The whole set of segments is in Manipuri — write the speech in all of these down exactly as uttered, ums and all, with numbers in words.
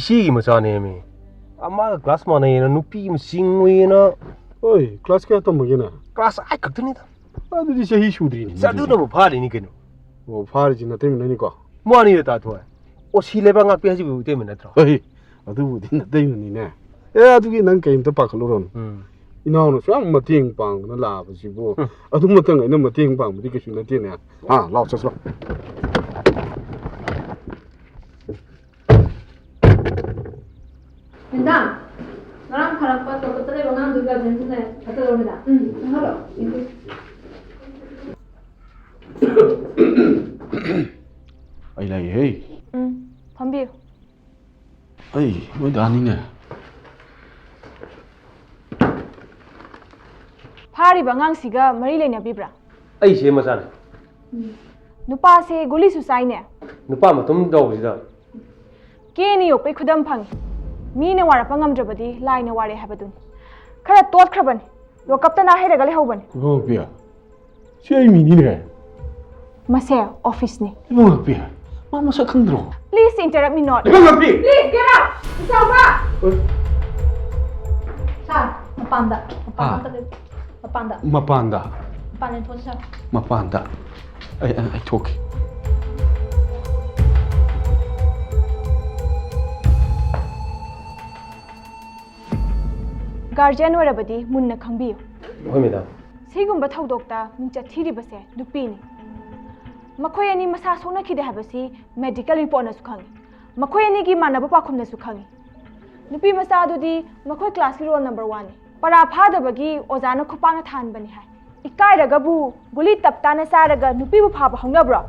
ꯏꯆꯦꯒꯤ ꯃꯆꯥꯅꯦꯃꯤ꯫ ꯑꯃꯒ class ꯃꯥꯟꯅꯩꯌꯦꯅ ꯅꯨꯄꯤ ꯑꯃ ꯆꯤꯡꯉꯨꯏꯌꯦꯅ꯫ ꯍꯣꯏ, class ꯀꯌꯥ ꯇꯝꯃꯒꯦꯅꯦ? Class eight ꯈꯛꯇꯅꯤꯗ꯫ ꯑꯗꯨꯗꯤ ꯆꯍꯤ ꯁꯨꯗ꯭ꯔꯤꯅꯦ꯫ ꯑꯗꯨꯅꯕꯨ ꯐꯥꯔꯤꯅꯤ ꯀꯩꯅꯣ꯫ ꯑꯣ, ꯐꯥꯔꯤꯁꯤ ꯅꯇꯩꯃꯅꯅꯤꯀꯣ? ꯃꯥꯅꯤꯅꯦ ꯇꯥꯊꯣꯏ꯫ ꯑꯣ, ꯁꯤ ꯂꯩꯕꯥꯛ ꯉꯥꯛꯄꯤ ꯍꯥꯏꯁꯤꯕꯨ ꯏꯇꯩꯃ ꯅꯠꯇ꯭ꯔꯣ? ꯍꯣꯏ, ꯑꯗꯨꯕꯨꯗꯤ ꯅꯇꯩꯃꯅꯤꯅꯦ꯫ ꯑꯦ, ꯑꯗꯨꯒꯤ ꯅꯪ ꯀꯩꯝꯇ ꯄꯥꯈꯠꯂꯨꯔꯅꯨ꯫ ꯎꯝ꯫ ꯏꯅꯥꯎꯅꯁꯨ ꯌꯥꯝ ꯃꯇꯦꯡ ꯄꯥꯡꯗꯅ ꯂꯥꯛꯑꯕꯁꯤꯕꯨ꯫ ꯎꯝ꯫ ꯑꯗꯨꯃꯛꯇꯪ ꯑꯩꯅ ꯃꯇꯦꯡ ꯄꯥꯡꯕꯗꯤ ꯀꯩꯁꯨ ꯅꯠꯇꯦꯅꯦ꯫ ꯑꯥ, ꯂꯥꯎ, ꯆꯠꯁꯤ ꯂꯥꯎ꯫ ꯃꯦꯗꯥꯝ, ꯉꯔꯥꯡ ꯊꯥꯔꯛꯄ ꯇꯣꯞ ꯇꯣꯞꯇ ꯂꯩꯕ ꯑꯉꯥꯡꯗꯨꯒꯤ guardianꯁꯨ ꯂꯩ꯫ ꯑꯗꯨ ꯂꯧꯔꯣ, ꯃꯦꯗꯥꯝ꯫ ꯎꯝ, ꯆꯪꯍꯜꯂꯣ꯫ ꯑꯩ ꯂꯩꯍꯦ꯫ ꯎꯝ, ꯐꯝꯕꯤꯌꯨ꯫ ꯑꯩ ꯅꯣꯏ ꯗꯥꯅꯤꯅꯦ꯫ ꯐꯥꯔꯤꯕ ꯑꯉꯥꯡꯁꯤꯒ ꯃꯔꯤ ꯂꯩꯅꯕꯤꯕ꯭ꯔꯥ? ꯑꯩꯁꯦ ꯃꯆꯥꯅꯦ꯫ ꯅꯨꯄꯥꯁꯦ ꯒꯨꯂꯤꯁꯨ ꯆꯥꯏꯅꯦ꯫ ꯅꯨꯄꯥ ꯃꯇꯨꯝ ꯇꯧꯕꯁꯤꯗ꯫ ꯀꯦꯅ ꯌꯣꯛꯄꯩ ꯈꯨꯗꯝ ꯐꯪꯉꯤ꯫ ꯃꯤꯅ ꯋꯥꯔꯛꯄ ꯉꯝꯗ꯭ꯔꯕꯗꯤ ꯂꯥꯏꯅ ꯋꯥꯔꯦ ꯍꯥꯏꯕꯗꯨꯅꯤ꯫ ꯈꯔ ꯇꯣꯠꯈ꯭ꯔꯕꯅꯤ꯫ ꯂꯣꯀꯞꯇ ꯅꯥ ꯍꯩꯔꯒ ꯂꯩꯍꯧꯕꯅꯤ꯫ ꯏꯕꯨꯡꯉꯣ ꯄꯤꯌꯥ, ꯁꯤ ꯑꯩ ꯃꯤꯅꯤꯅꯦ꯫ ꯃꯁꯦ officeꯅꯤ꯫ ꯏꯕꯨꯡꯉꯣ ꯄꯤꯌꯥ, ꯃꯥ ꯃꯁꯛ ꯈꯪꯗ꯭ꯔꯣ? Please interrupt me not. Ibungo P! Please get out! ꯏꯆꯥꯎꯕ! ꯍꯣꯏ꯫ ꯁꯥꯔ, ꯃꯄꯥꯟꯗ, ꯃꯄꯥꯟꯗ ꯑꯥ꯫ ꯑꯝꯇ ꯂꯦꯞꯄꯨ꯫ ꯃꯄꯥꯟꯗ꯫ ꯃꯄꯥꯟꯗ? ꯃꯄꯥꯟꯗ ꯊꯣꯛꯑꯣ, ꯁꯥꯔ꯫ ꯃꯄꯥꯟꯗ꯫ ꯑꯩ, ꯑꯩ, ꯑꯩ ꯊꯣꯛꯀꯦ꯫ Guardian ꯑꯣꯏꯔꯕꯗꯤ ꯃꯨꯟꯅ ꯈꯪꯕꯤꯌꯨ꯫ ꯍꯣꯏ, ꯃꯦꯗꯥꯝ꯫ ꯁꯤꯒꯨꯝꯕ ꯊꯧꯗꯣꯛꯇ ꯃꯤꯡꯆꯠ ꯊꯤꯔꯤꯕꯁꯦ ꯅꯨꯄꯤꯅꯤ꯫ ꯃꯈꯣꯏ ꯑꯅꯤ ꯃꯁꯥ ꯁꯣꯛꯅꯈꯤꯗꯦ ꯍꯥꯏꯕꯁꯤ medical reportꯅꯁꯨ ꯈꯪꯉꯤ꯫ ꯃꯈꯣꯏ ꯑꯅꯤꯒꯤ ꯃꯥꯟꯅꯕ ꯄꯥꯎꯈꯨꯝꯅꯁꯨ ꯈꯪꯉꯤ꯫ ꯅꯨꯄꯤ ꯃꯆꯥ ꯑꯗꯨꯗꯤ ꯃꯈꯣꯏ classꯀꯤ roll number oneꯅꯤ꯫ ꯄꯔꯥ ꯐꯥꯗꯕꯒꯤ ꯑꯣꯖꯥꯅ ꯈꯨꯄꯥꯛꯅ ꯊꯥꯍꯟꯕꯅꯤ ꯍꯥꯏ꯫ ꯏꯀꯥꯏꯔꯒꯕꯨ ꯒꯨꯂꯤ ꯇꯞ ꯇꯥꯅ ꯆꯥꯔꯒ ꯅꯨꯄꯤꯕꯨ ꯐꯥꯕ ꯍꯧꯅꯕ꯭ꯔꯣ?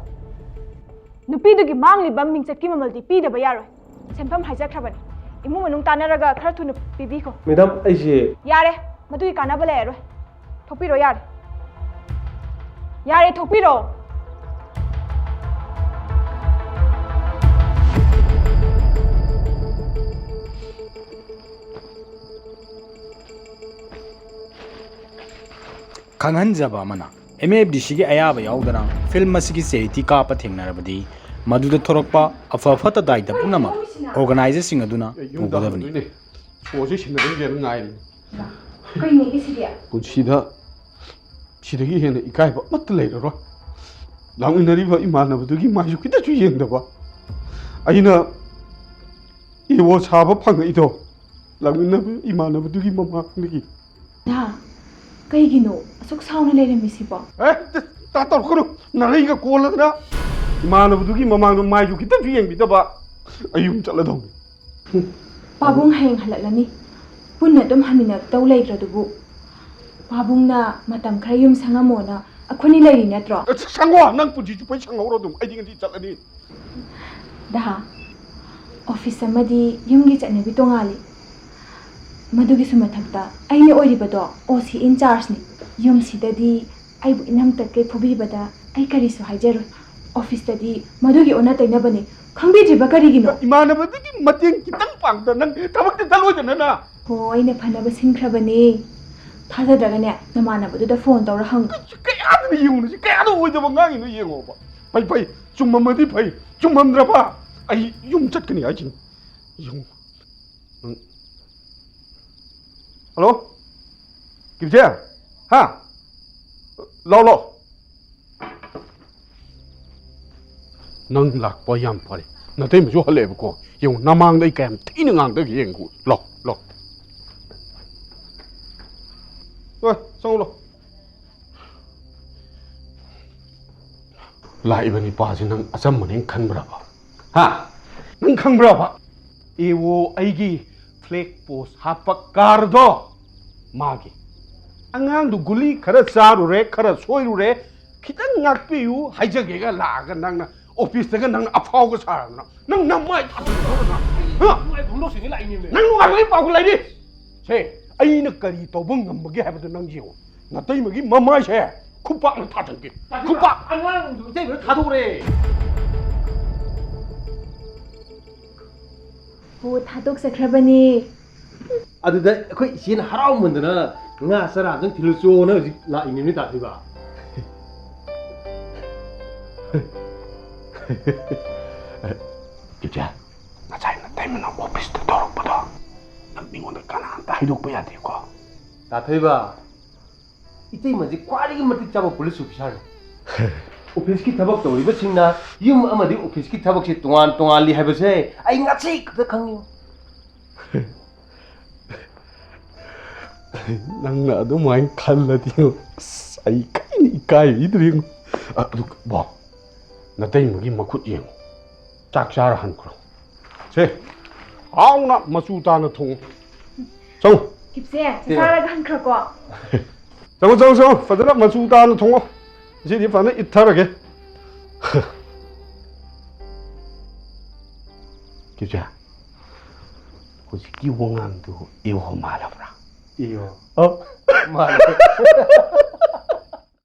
ꯅꯨꯄꯤꯗꯨꯒꯤ ꯃꯥꯡꯂꯤꯕ ꯃꯤꯡꯆꯠꯀꯤ ꯃꯃꯜꯗꯤ ꯄꯤꯗꯕ ꯌꯥꯔꯣꯏ꯫ ꯁꯦꯟꯐꯝ ꯍꯥꯏꯖꯈ꯭ꯔꯕꯅꯤ꯫ ꯏꯃꯨꯡ ꯃꯅꯨꯡ ꯇꯥꯟꯅꯔꯒ ꯈꯔ ꯊꯨꯅ ꯄꯤꯕꯤꯈꯣ꯫ ꯃꯦꯗꯥꯝ, ꯑꯩꯁꯦ ꯌꯥꯔꯦ, ꯃꯗꯨꯒꯤ ꯀꯥꯟꯅꯕ ꯂꯩꯔꯔꯣꯏ꯫ ꯊꯣꯛꯄꯤꯔꯣ, ꯌꯥꯔꯦ꯫ ꯌꯥꯔꯦ, ꯊꯣꯛꯄꯤꯔꯣ꯫ ꯈꯪꯍꯟꯖꯕ ꯑꯃꯅ, M A F D Cꯒꯤ ꯑꯌꯥꯕ ꯌꯥꯎꯗꯅ film ꯑꯁꯤꯒꯤ charity ꯀꯥꯞꯄ ꯊꯦꯡꯅꯔꯕꯗꯤ, ꯃꯗꯨꯗ ꯊꯣꯔꯛꯄ ꯑꯐ ꯐꯠꯇ ꯗꯥꯏꯇ ꯄꯨꯝꯅꯃꯛ ꯑꯣꯔꯒꯅꯥꯏꯖꯔꯁꯤꯡ ꯑꯗꯨꯅ ꯌꯨꯝꯗ ꯄꯨꯒꯗꯕꯅꯤ꯫ ꯍꯟꯗꯣꯏꯅꯦ꯫ ꯁꯣꯁꯦ ꯁꯤꯟꯅꯔꯝꯒꯦꯅ ꯉꯥꯏꯔꯤꯅꯤ꯫ ꯀꯩꯅꯣꯒꯤ ꯁꯤꯗꯤ? ꯄꯨꯟꯁꯤꯗ ꯁꯤꯗꯒꯤ ꯍꯦꯟꯅ ꯏꯀꯥꯏꯕ ꯑꯃꯠꯇ ꯂꯩꯔꯔꯣꯏ꯫ ꯂꯥꯛꯃꯤꯟꯅꯔꯤꯕ ꯏꯃꯥꯟꯅꯕꯗꯨꯒꯤ ꯃꯥꯏꯁꯨ ꯈꯤꯇꯁꯨ ꯌꯦꯡꯗꯕ꯫ ꯑꯩꯅ ꯏꯋꯣ ꯁꯥꯕ ꯐꯪꯉꯛꯏꯗꯣ ꯂꯥꯛꯃꯤꯟꯅꯕ ꯏꯃꯥꯟꯅꯕꯗꯨꯒꯤ ꯃꯃꯥꯡꯗꯒꯤ꯫ ꯗꯥ, ꯀꯩꯒꯤꯅꯣ ꯑꯁꯨꯛ ꯁꯥꯎꯅ ꯂꯩꯔꯝꯃꯤꯁꯤꯕꯣ? ꯑꯦ, ꯇ-, ꯇ-, ꯇꯧꯔꯛꯀꯅꯨ꯫ ꯅꯥꯔꯩꯒ ꯀꯣꯜꯂꯗꯅ ꯏꯃꯥꯟꯅꯕꯗꯨꯒꯤ ꯃꯃꯥꯡꯗ ꯃꯥꯏꯁꯨ ꯈꯤꯇꯪꯁꯨ ꯌꯦꯡꯕꯤꯗꯕ꯫ ꯑꯩ ꯌꯨꯝ ꯆꯠꯂꯗꯧꯅꯤ꯫ ꯄꯥꯕꯨꯡ ꯍꯌꯦꯡ ꯍꯜꯂꯛꯂꯅꯤ꯫ ꯄꯨꯟꯅ ꯑꯗꯨꯝ ꯍꯟꯃꯤꯟꯅꯗꯧ ꯂꯩꯇ꯭ꯔꯗꯨꯕꯨ꯫ ꯄꯥꯕꯨꯡꯅ ꯃꯇꯝ ꯈꯔ ꯌꯨꯝ ꯁꯪꯉꯝꯃꯣꯅ ꯑꯩꯈꯣꯏꯅꯤ ꯂꯩꯔꯤ ꯅꯠꯇ꯭ꯔꯣ? ꯑꯦ, ꯁꯪꯉꯣ, ꯅꯪ ꯄꯨꯟꯁꯤ ꯆꯨꯞꯄꯩ ꯁꯪꯍꯧꯔꯣ ꯑꯗꯨꯝ꯫ ꯑꯩꯗꯤ ꯉꯁꯤ ꯆꯠꯂꯅꯤ꯫ ꯗꯥ, ꯑꯣꯐꯤꯁ ꯑꯃꯗꯤ ꯌꯨꯝꯒꯤ ꯆꯠꯅꯕꯤ ꯇꯣꯉꯥꯜꯂꯤ꯫ ꯃꯗꯨꯒꯤꯁꯨ ꯃꯊꯛꯇ ꯑꯩꯅ ꯑꯣꯏꯔꯤꯕꯗꯣ ꯑꯣ ꯁꯤ ꯏꯟ ꯆꯥꯔꯖꯅꯤ꯫ ꯌꯨꯝꯁꯤꯗꯗꯤ ꯑꯩꯕꯨ ꯏꯅꯝ ꯇꯠꯀꯩ ꯐꯨꯕꯤꯕꯗ ꯑꯩ ꯀꯔꯤꯁꯨ ꯍꯥꯏꯖꯔꯣꯏ꯫ ꯑꯣꯐꯤꯁꯇꯗꯤ ꯃꯗꯨꯒꯤ ꯑꯣꯟꯅ ꯇꯩꯅꯕꯅꯤ꯫ ꯈꯪꯕꯤꯗ꯭ꯔꯤꯕ ꯀꯔꯤꯒꯤꯅꯣ? ꯏꯃꯥꯟꯅꯕꯗꯒꯤ ꯃꯇꯦꯡ ꯈꯤꯇꯪ ꯄꯥꯡꯗ ꯅꯪ ꯊꯕꯛꯇꯤ ꯆꯠꯂꯣꯏꯗꯅ ꯅꯪ? ꯍꯣ, ꯑꯩꯅ ꯐꯅꯕ ꯁꯤꯟꯈ꯭ꯔꯕꯅꯦ꯫ ꯊꯥꯖꯗ꯭ꯔꯒꯅꯦ ꯅꯃꯥꯟꯅꯕꯗꯨꯗ ꯐꯣꯟ ꯇꯧꯔ ꯍꯪꯉꯨ꯫ ꯀꯌꯥꯗꯅ ꯌꯦꯡꯉꯨꯅꯁꯤ, ꯀꯌꯥꯗ ꯑꯣꯏꯗꯕ ꯉꯥꯡꯉꯤꯅꯣ ꯌꯦꯡꯉꯣꯕ꯫ ꯐꯩ, ꯐꯩ, ꯆꯨꯝꯃꯝꯃꯗꯤ ꯐꯩ, ꯆꯨꯝꯃꯝꯗ꯭ꯔꯕ ꯑꯩ ꯌꯨꯝ ꯆꯠꯀꯅꯤ ꯍꯥꯏꯁꯤꯅꯤ꯫ ꯌꯨꯝ꯫ ꯎꯝ꯫ ꯍꯜꯂꯣ? ꯀꯤꯞꯆꯦ? ꯍꯥ? ꯂꯥꯎ, ꯂꯥꯎ꯫ ꯅꯪ ꯂꯥꯛꯄ ꯌꯥꯝ ꯐꯔꯦ꯫ ꯅꯇꯩꯃꯁꯨ ꯍꯜꯂꯛꯑꯦꯕꯀꯣ꯫ ꯌꯦꯡꯉꯨ, ꯅꯃꯥꯡꯗ ꯑꯩ ꯀꯌꯥꯝ ꯊꯤꯅ ꯉꯥꯡꯗꯒꯦ ꯌꯦꯡꯉꯨ꯫ ꯂꯥꯎ, ꯂꯥꯎ꯫ ꯑꯦ, ꯆꯪꯉꯨ ꯂꯥꯎ꯫ ꯂꯥꯛꯏꯕ ꯅꯤꯄꯥꯁꯤ ꯅꯪ ꯑꯆꯝꯕꯅꯦꯅ ꯈꯟꯕ꯭ꯔꯕ? ꯍꯥ? ꯅꯪ ꯈꯪꯕ꯭ꯔꯕ? ꯑꯦ ꯑꯣ, ꯑꯩꯒꯤ ꯐ꯭ꯂꯦꯛ ꯄꯣꯁ ꯍꯥꯞꯄ ꯀꯥꯔꯗꯣ ꯃꯥꯒꯤ꯫ ꯑꯉꯥꯡꯗꯨ ꯒꯨꯂꯤ ꯈꯔ ꯆꯥꯔꯨꯔꯦ, ꯈꯔ ꯁꯣꯏꯔꯨꯔꯦ, ꯈꯤꯇꯪ ꯉꯥꯛꯄꯤꯌꯨ ꯍꯥꯏꯖꯒꯦꯒ ꯂꯥꯛꯑꯒ ꯅꯪꯅ ꯑꯣꯐꯤꯁꯇꯒ ꯅꯪꯅ ꯑꯐꯥꯎꯒ ꯁꯥꯔꯗꯅ ꯅꯪ ꯅꯃꯥꯏ ꯊꯥꯗꯣꯛꯑꯗꯅ, ꯍꯥ? ꯅꯨꯡꯉꯥꯏꯐꯝ ꯂꯧꯁꯤꯡꯒꯤ ꯂꯥꯛꯏꯅꯦꯃꯦ꯫ ꯅꯪ ꯅꯨꯡꯉꯥꯏꯕꯒꯤ ꯄꯥꯎꯒ ꯂꯩꯔꯤ? ꯁꯦ, ꯑꯩꯅ ꯀꯔꯤ ꯇꯧꯕ ꯉꯝꯕꯒꯦ ꯍꯥꯏꯕꯗꯨ ꯅꯪ ꯌꯦꯡꯉꯨ꯫ ꯅꯇꯩꯃꯒꯤ ꯃꯃꯥꯏꯁꯦ ꯈꯨꯄꯥꯛꯅ ꯊꯥꯖꯟꯒꯦ꯫ ꯇꯥꯕꯤꯕ, ꯈꯨꯄꯥꯛ! ꯑꯉꯥꯡꯗꯨ ꯏꯇꯩꯃꯅ ꯊꯥꯗꯣꯛꯈ꯭ꯔꯦ꯫ ꯍꯣ, ꯊꯥꯗꯣꯛꯆꯈ꯭ꯔꯕꯅꯦ꯫ ꯑꯗꯨꯗ ꯑꯩꯈꯣꯏ ꯏꯆꯦꯅ ꯍꯔꯥꯎꯃꯟꯗꯅ ꯉꯥ ꯆꯔꯥ ꯑꯝꯇꯪ ꯊꯤꯜꯂꯨꯆꯣꯅ ꯍꯧꯖꯤꯛ ꯂꯥꯛꯏꯅꯦ, ꯅꯣꯏ ꯇꯥꯊꯣꯏꯕ꯫ ꯆꯤꯆꯦ, ꯉꯁꯥꯏ ꯏꯇꯩꯃꯅ ꯑꯣꯐꯤꯁꯇ ꯇꯧꯔꯛꯄꯗꯣ ꯅꯪ ꯃꯤꯉꯣꯟꯗ ꯀꯅꯥꯝꯇ ꯍꯥꯏꯗꯣꯛꯄ ꯌꯥꯗꯦꯀꯣ꯫ ꯇꯥꯊꯣꯏꯕ, ꯏꯇꯩꯃꯁꯤ ꯈ꯭ꯋꯥꯏꯗꯒꯤ ꯃꯇꯤꯛ ꯆꯥꯕ ꯄꯨꯂꯤꯁ ꯑꯣꯐꯤꯁꯥꯔꯅꯤ꯫ ꯑꯣꯐꯤꯁꯀꯤ ꯊꯕꯛ ꯇꯧꯔꯤꯕꯁꯤꯡꯅ ꯌꯨꯝ ꯑꯃꯗꯤ ꯑꯣꯐꯤꯁꯀꯤ ꯊꯕꯛꯁꯦ ꯇꯣꯉꯥꯟ ꯇꯣꯉꯥꯜꯂꯤ ꯍꯥꯏꯕꯁꯦ ꯑꯩ ꯉꯁꯤ ꯈꯛꯇ ꯈꯪꯉꯤ꯫ ꯅꯪꯅ ꯑꯗꯨꯃꯥꯏꯅ ꯈꯜꯂꯗꯤ ꯑꯁ, ꯑꯩ ꯀꯩꯅ ꯏꯀꯥꯏꯕꯤꯗ꯭ꯔꯦ꯫ ꯑ, ꯑꯗꯨ, ꯕꯣ, ꯅꯇꯩꯃꯒꯤ ꯃꯈꯨꯠ ꯌꯦꯡꯉꯨ꯫ ꯆꯥꯛ ꯆꯥꯔ ꯍꯟꯈ꯭ꯔꯣ꯫ ꯁꯦ, ꯍꯥꯎꯅ ꯃꯆꯨ ꯇꯥꯅ ꯊꯣꯡꯉꯨ꯫ ꯆꯪꯉꯨ꯫ ꯀꯤꯞꯁꯦ, ꯆꯥꯔꯒ ꯍꯟꯈ꯭ꯔꯣꯀꯣ꯫ ꯆꯪꯉꯨ, ꯆꯪꯉꯨ, ꯆꯪꯉꯨ꯫ ꯐꯖꯅ ꯃꯆꯨ ꯇꯥꯅ ꯊꯣꯡꯉꯣ꯫ ꯉꯁꯤꯗꯤ ꯐꯖꯅ ꯏꯠꯊꯔꯒꯦ꯫ ꯀꯤꯞꯁꯦ, ꯍꯧꯖꯤꯛꯀꯤ ꯋꯥꯉꯥꯡꯗꯨ ꯏꯍꯣ ꯃꯥꯜꯂꯕ꯭ꯔꯥ? ꯏꯌꯣ꯫ ꯑ? ꯃꯥꯜꯂꯦ꯫